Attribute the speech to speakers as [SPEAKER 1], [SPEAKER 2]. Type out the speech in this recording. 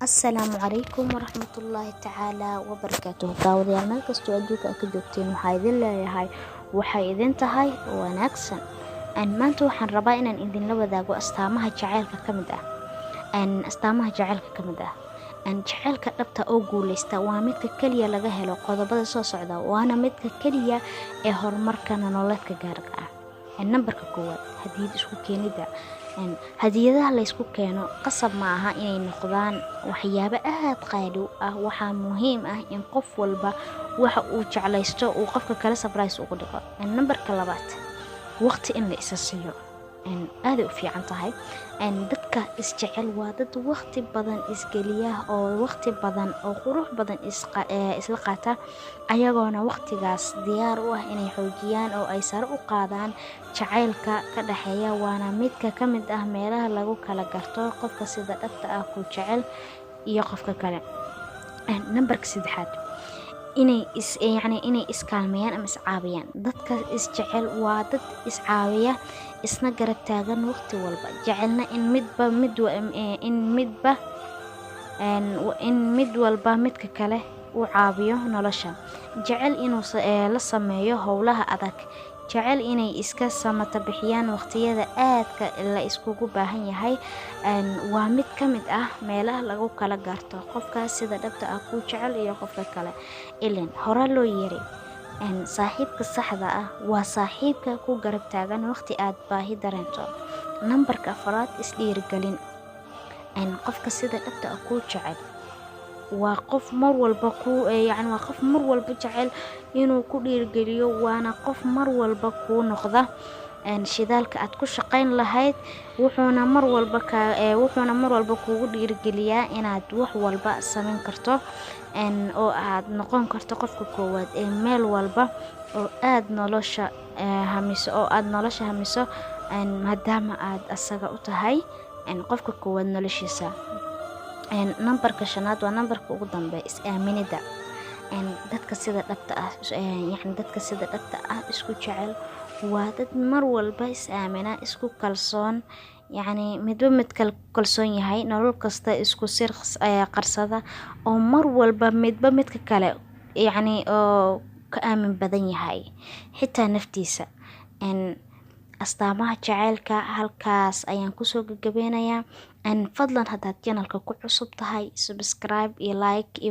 [SPEAKER 1] Asalaamu calaykum waraxmatullaahi tacaala wabarakaatuh. Daawadayaal, meel kastoo adduunka aad ka joogteen, waxaa idin leeyahay waxay idin tahay wanaagsan. Maanta waxaan rabaa inaan idinla wadaago astaamaha jaceylka ka mid ah. Astaamaha jaceylka ka mid ah. Jaceylka dhabta oo guuleysta waa midka kaliya laga helo qodobada soo socda, waana midka kaliya ee horumarka nololeedka gaarka ah. Nambarka koowaad, hadiyad isku keenida. Hadiyadaha laysku keeno qasab ma aha inay noqdaan waxyaabo aad qaali u ah. Waxaa muhiim ah in qof walba waxa uu jeclaysto uu qofka kale surprise ugu dhigo. Nambarka labaad, waqti in la isa siiyo aaday u fiican tahay. Dadka isjecel waa dad waqti badan isgeliya oo waqti badan oo qurux badan isla qaata, ayagoona waqtigaas diyaar u ah inay xoojiyaan oo ay sare u qaadaan jacaylka ka dhexeeya. Waana midka ka mid ah meelaha lagu kala garto qofka sida dhabta ah ku jecel iyo qofka kale. Nambarka saddexaad, inay is yacni inay iskaalmeeyaan ama iscaawiyaan. Dadka isjecel waa dad iscaawiya, isna garab taagan waqti walba, jecelna in mid walba midka kale uu caawiyo nolosha, jecel inuu la sameeyo howlaha adag, jecel inay iska samata bixiyaan waqtiyada aadka la iskugu baahan yahay. Waa mid ka mid ah meelaha lagu kala garto qofka sida dhabta ah kuu jecel iyo qofka kale. Ilen hore loo yiri, saaxiibka saxda ah waa saaxiibka ku garab taagan waqti aad baahi dareento. Nambarka afraad, isdhiirigelin. Qofka sida dhabta ah kuu jecel waa qof mar walba ku yacni waa qof mar walba jecel inuu ku dhiirigeliyo, waana qof mar walba kuu noqda shidaalka aad ku shaqayn lahayd, wuxuuna mar walba kugu dhiirigeliyaa inaad wax walba samayn karto oo aad noqon karto qofka koowaad ee meel walba oo aad nolosha hamiso, oo aad nolosha hamiso, maadaama aad asaga u tahay qofka koowaad noloshiisa. Nambarka shanaad waa nambarka ugu dambeeya, is-aaminida. Dadka sida dhabta ah, yacni dadka sida dhabta ah isku jecel waa dad mar walba is aamina, isku kalsoon, yacni midba mid kale ku kalsoon yahay, nolol kasta isku sir qarsada, oo mar walba midba midka kale yacni oo ka aamin badan yahay xitaa naftiisa. Astaamaha jaceylka halkaas ayaan kusoo gabagabeynayaa. Fadlan, haddaad channelka ku cusub tahay, subscribe iyo like iyo